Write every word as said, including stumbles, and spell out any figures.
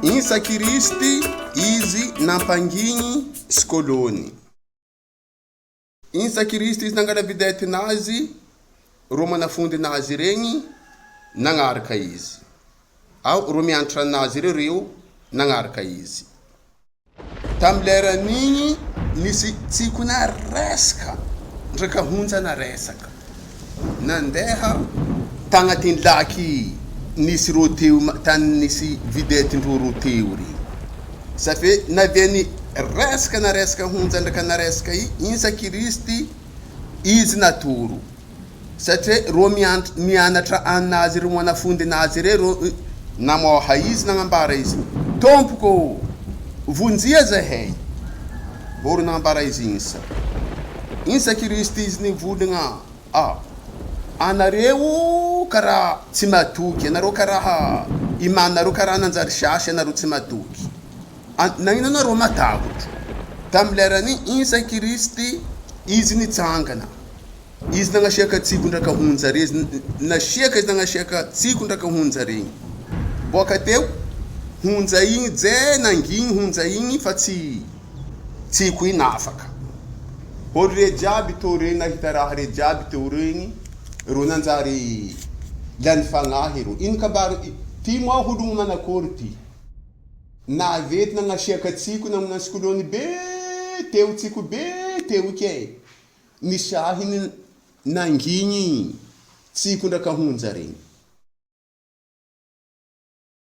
Insa Kiristi izi nampanginyi sikoloni. Insa Kiristi izi nangana videti nazi, ro mwanafundi nazi renyi, nangarka izi. Au ro miantra nazi rereu, nangarka izi. Tamlera ninyi nisi tsiku naresaka, ndreka hundza naresaka. Nandeha tagna tindlaki nisi roteu ma-, tan nisi videti ndro roteu ri. Safi naveni resaka naresaka hundza ndreka naresaka i, insa Kiristi izi naturu. Satre ro mian-, mianatra an nazi ri mwanafundi nazi re ro, eh, namoha izi nangambara izi. Tompuko, vunzia zahe. Boru nangambara izi insa. Insa Kiristi izi nivudinga. A. Ana reu kara tsimatuki, ana ro kara ha. Imana ro kara nanzari shasha ana ro tsimatuki. An-, nangina na ro matakutu. Tamlera ni insa Kiristi izi nitsangana. Izi nangasheka tsiku ndra kahundza re, izi n-, nasheka izi nangasheka tsiku ndra kahundza re. Wakati hundza inyi, ze nangi hundza inyi fatsi tsiku inafaka. Hori re jabi tore na hitaraha re jabi tore ni, ro nanzari lanfangahi ro. In kabaru i-, timu ahudu mana korti. Na veti nangasheka tsiku na muna sikoloni be teu tsiku be teu ke. Ni shahi ni nanginyi tsiku ndra kahundza ri.